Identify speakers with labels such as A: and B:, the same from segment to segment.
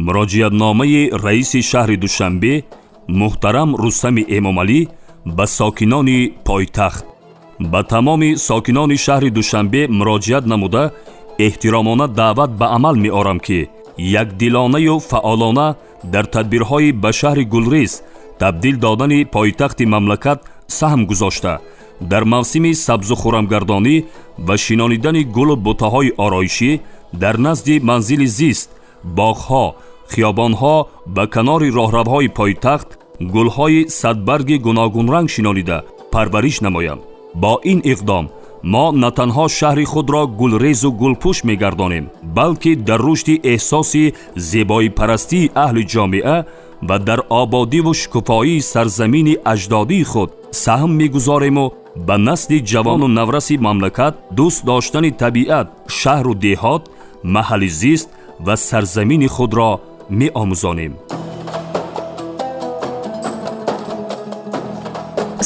A: Муроҷиатномаи раиси шаҳри Душанбе муҳтарам Рустами Эмомалӣ ба сокинони пойтахт. Ба тамоми сокинони шаҳри Душанбе муроҷиат намуда, эҳтиромона даъват ба амал меорам, ки якдилонаю фаъолона дар тадбирҳои ба шаҳри гулрез табдил додани пойтахти мамлакат саҳм гузошта, дар мавсими сабзу хуррамгардонӣ ва шинонидани гулу бутаҳои ороишӣ дар назди манзили зист, боғҳо, хиёбонҳо ба канори роҳравҳои пойтахт гулҳои садбарги гуногунранг шинонида, парвариш намоянд. Бо ин иқдом мо на танҳо шаҳри худро гулрезу гулпӯш мегардонем, балки дар рушди эҳсоси зебоипарастии аҳли ҷомеа ва дар ободиву шукуфоии сарзамини аҷдодии худ саҳм мегузорему ба насли ҷавону навраси мамлакат дӯст доштани табиат, шаҳру деҳот, маҳалли зист ва сарзамини худро меомӯзонем.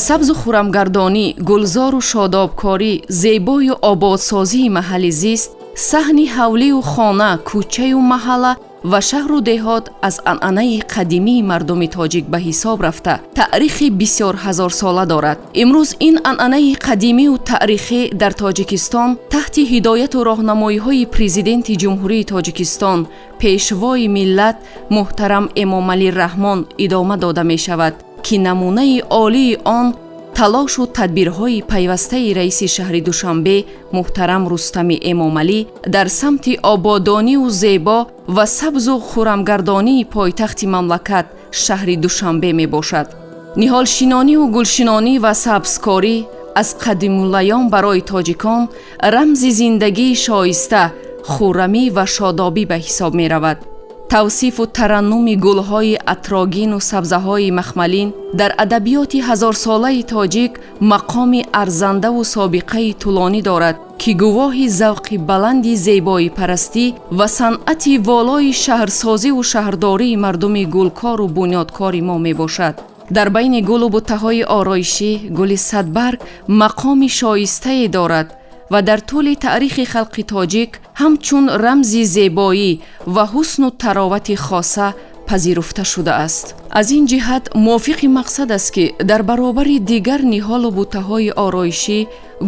B: Сабзу хуррамгардонӣ, гулзору шодобкорӣ, зебою ободсозии маҳалли зист, саҳни ҳавлию хона, кӯчаю маҳалла ва шаҳру деҳот аз анъанаи қадимии мардуми тоҷик ба ҳисоб рафта, таърихи бисёрҳазорсола дорад. Имрӯз ин анъанаи қадимию таърихӣ дар Тоҷикистон таҳти ҳидояту роҳнамоиҳои Президенти Ҷумҳурии Тоҷикистон, Пешвои миллат муҳтарам Эмомалӣ Раҳмон идома дода мешавад, ки намунаи олии он талошу тадбирҳои пайвастаи раиси шаҳри Душанбе муҳтарам Рустами Эмомалӣ дар самти ободонию зебо ва сабзу хуррамгардонии пойтахти мамлакат, шаҳри Душанбе мебошад. Ниҳолшинонию гулшинонӣ ва сабзкорӣ аз қадимулайём барои тоҷикон рамзи зиндагии шоиста, хуррамӣ ва шодобӣ ба ҳисоб меравад. Тавсифу тараннуми гулҳои атрогину сабзаҳои махмалин дар адабиёти ҳазорсолаи тоҷик мақоми арзандаву собиқаи тӯлонӣ дорад, ки гувоҳи завқи баланди зебоипарастӣ ва санъати волои шаҳрсозиву шаҳрдории мардуми гулкору бунёдкори мо мебошад. Дар байни гулу буттаҳои ороишӣ гули садбарг мақоми шоистае дорад ва дар тӯли таърихи халқи тоҷик ҳамчун рамзи зебоӣ ва ҳусну таровати хоса пазируфта шудааст. Аз ин ҷиҳат мувофиқи мақсад аст, ки дар баробари дигар ниҳолу буттаҳои ороишӣ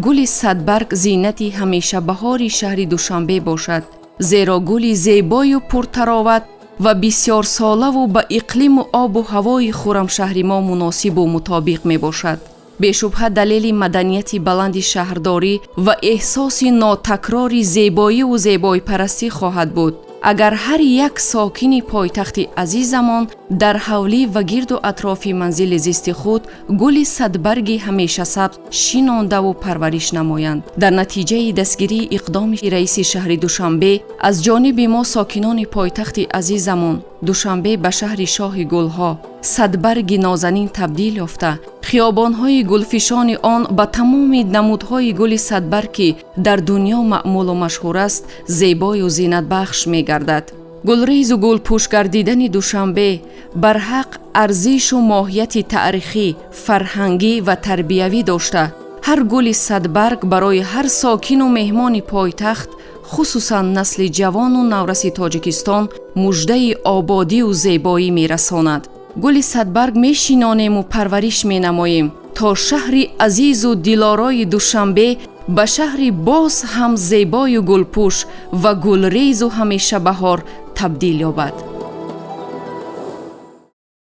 B: гули садбарг зинати ҳамешабаҳори шаҳри Душанбе бошад, зеро гули зебою пуртароват ва бисёрсолаву ба иқлиму обу ҳавои хуррамшаҳри мо муносибу мутобиқ мебошад. Бешубҳа, далели маданияти баланди шаҳрдорӣ ва эҳсоси нотакрори зебоиву зебоипарастӣ хоҳад буд, агар ҳар як сокини пойтахти азизамон дар ҳавлӣ ва гирду атрофи манзили зисти худ гули садбарги ҳамешасабз шинондаву парвариш намоянд. Дар натиҷаи дастгирии иқдоми раиси шаҳри Душанбе аз ҷониби мо, сокинони пойтахти азизамон, Душанбе ба шаҳри шоҳи гулҳо, садбарги нозанин табдил ёфта, хиёбонҳои гулфишони он ба тамоми намудҳои гули садбарг, ки дар дунё маъмулу машҳур аст, зебою зинатбахш мегардад. Гулрезу гулпӯш гардидани Душанбе барҳақ арзишу моҳияти таърихӣ, фарҳангӣ ва тарбиявӣ дошта, ҳар гули садбарг барои ҳар сокину меҳмони пойтахт, хусусан насли ҷавону навраси Тоҷикистон, муждаи ободию зебоӣ мерасонад. Гули садбарг мешинонему парвариш менамоем, то шаҳри азизу дилорои Душанбе ба шаҳри боз ҳам зебою гулпӯш ва гулрезу ҳамешабаҳор табдил ёбад.